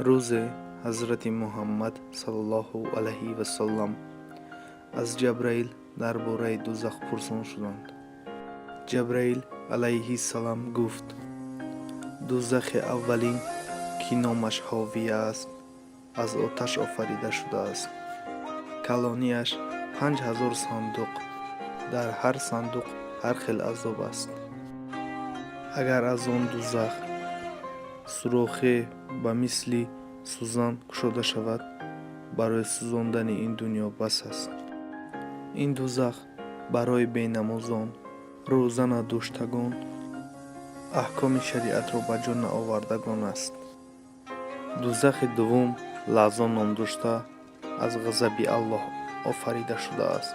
Рӯзе ҳазрати Муҳаммад саллаллоҳу алайҳи васаллам аз Ҷабраил дар бораи дӯзах пурсон шуданд. Ҷабраил алайҳиссалам гуфт: «Дӯзахи аввалин, ки номаш Ҳовия аст, аз оташ офарида шудааст. Калониаш 5000 сандуқ, дар ҳар сандуқ ҳар хел азоб аст. Агар аз он дӯзах сурохе ба мисли сӯзан кушода шавад, барои сӯзондани ин дунё бас аст. Ин дӯзах барои бенамозон, рӯза надоштагон, аҳкоми шариатро ба ҷо наовардагон аст. Дӯзахи дуввум Лаззо ном дошта, аз ғазаби Аллоҳ офарида шудааст.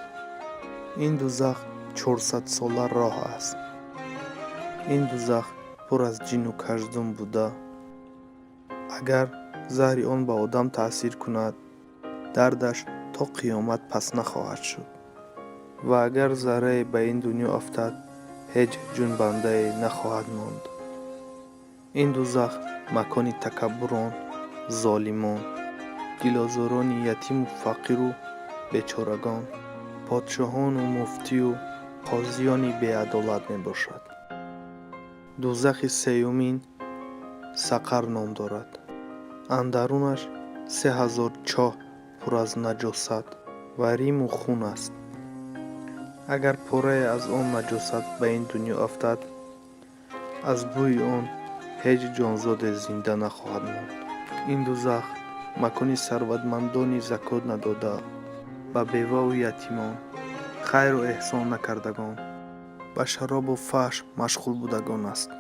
Ин дӯзах 400-сола роҳ аст. Ин дӯзах пур аз ҷину каждум буда, агар заҳри он ба одам таъсир кунад, дардаш то қиёмат пас нахоҳад шуд ва агар заррае ба ин дунё афтад, ҳеҷ ҷунбандае нахоҳад монд. Ин дӯзах макони такаббурон, золимон, дилозорони ятиму фақиру бечорагон, подшоҳону муфтию қозиёни беадолат мебошад. Дӯзахи сеюмин Сақар ном дорад. Андарунаш 3000 чоҳ пур аз наҷосат ва риму хун аст. Агар порае аз он наҷосат ба ин дунё афтад, аз бӯи он ҳеҷ ҷонзоде зинда нахоҳад монд. Ин дӯзах макони сарватмандони закот надода, ба беваву ятимон хайру эҳсон накардагон, ба шаробу фаҳш машғул будагон аст.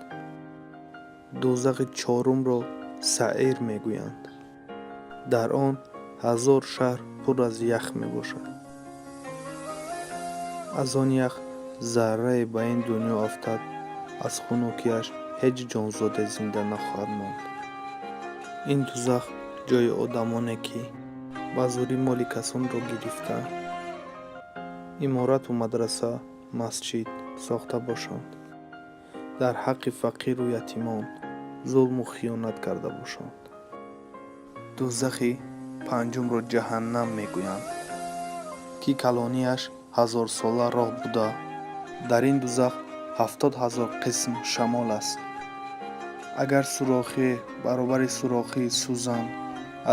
Дӯзахи чорумро Саъир мегӯянд. Дар он 1000 шаҳр пур аз ях мебошад. Аз он ях заррае ба ин дунё афтад, аз хунукиаш ҳеҷ ҷонзоде зинда нахоҳад монд. Ин дӯзах ҷои одамоне, ки ба зӯрӣ моли касонро гирифта, иморату мадраса, масҷид сохта бошанд, дар ҳаққи фақиру ятимон зулму хиёнат карда бошанд. Дӯзахи панҷумро Ҷаҳаннам мегӯянд, ки калониаш ҳазорсола роҳ буда, дар ин дӯзах 70 000 қисм шамол аст. Агар сурохе баробари сурохии сӯзан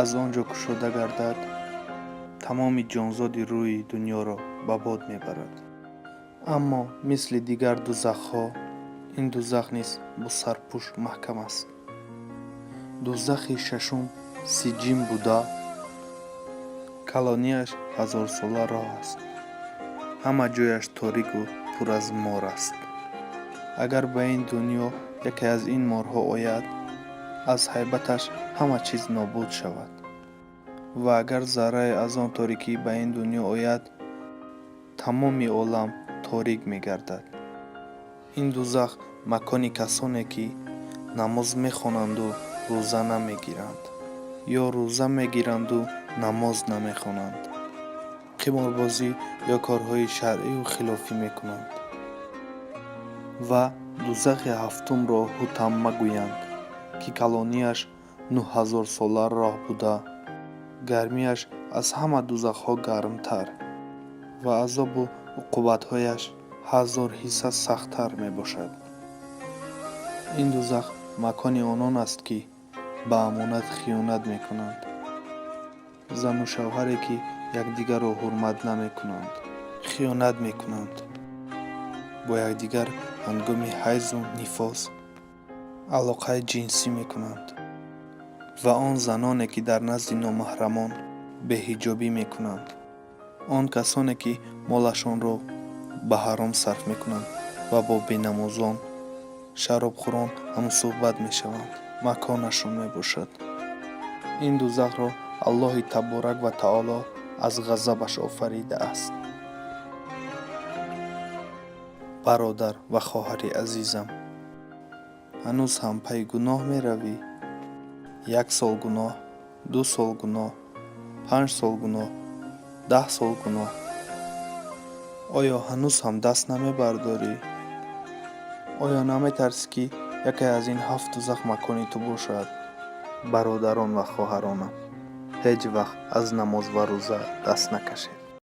аз он ҷо кушода гардад, тамоми ҷонзоди рӯи дунёро ба бод мебарад. Аммо мисли дигар дӯзахҳо ин дӯзах низ бо сарпӯш маҳкам аст. Дӯзахи шашум Сиҷҷин буда, калониаш ҳазорсола роҳ аст. Ҳама ҷояш торику пур аз мор аст. Агар ба ин дунё яке аз ин морҳо ояд, аз ҳайбаташ ҳама чиз нобуд шавад ва агар заррае аз он торикӣ ба ин дунё ояд, тамоми олам торик мегардад. Ин дӯзах макони касоне, ки намоз мехонанду рӯза намегиранд ё рӯза мегиранду намоз намехонанд, қиморбозӣ ё корҳои шаръию хилофӣ мекунанд. Ва дӯзахи ҳафтумро Ҳутама гӯянд, ки калониаш 9000-сола роҳ буда, гармиаш аз ҳама дӯзахҳо гармтар ва азобу уқубатҳояш ҳазор ҳисса сахттар мебошад. Ин дӯзах макони онон аст, ки ба амонат хиёнат мекунанд, зану шавҳаре, ки якдигарро ҳурмат намекунанд, хиёнат мекунанд, бо якдигар ҳангоми ҳайзу нифос алоқаи ҷинсӣ мекунанд ва он заноне, ки дар назди номаҳрамон беҳиҷобӣ мекунанд, он касоне, ки молашонро ба ҳаром сарф мекунанд ва бо бенамозон, шаробхӯрон ҳамсӯҳбат мешаванд, маконашон мебошад. Ин дӯзахро Аллоҳи таборак ва таоло аз ғазабаш офаридааст. Бародар ва хоҳари азизам, ҳанӯз ҳам пайи гуноҳ меравӣ? Як сол гуноҳ, 2 сол гуноҳ, 5 сол гуноҳ, 10 сол гуноҳ. Оё ҳанӯз ҳам даст намебардорӣ? Оё наметарсӣ, ки яке аз ин ҳафт дӯзах макони ту бошад? Бародарон ва хоҳаронам, ҳеҷ вақт аз намоз ва рӯза даст накашед.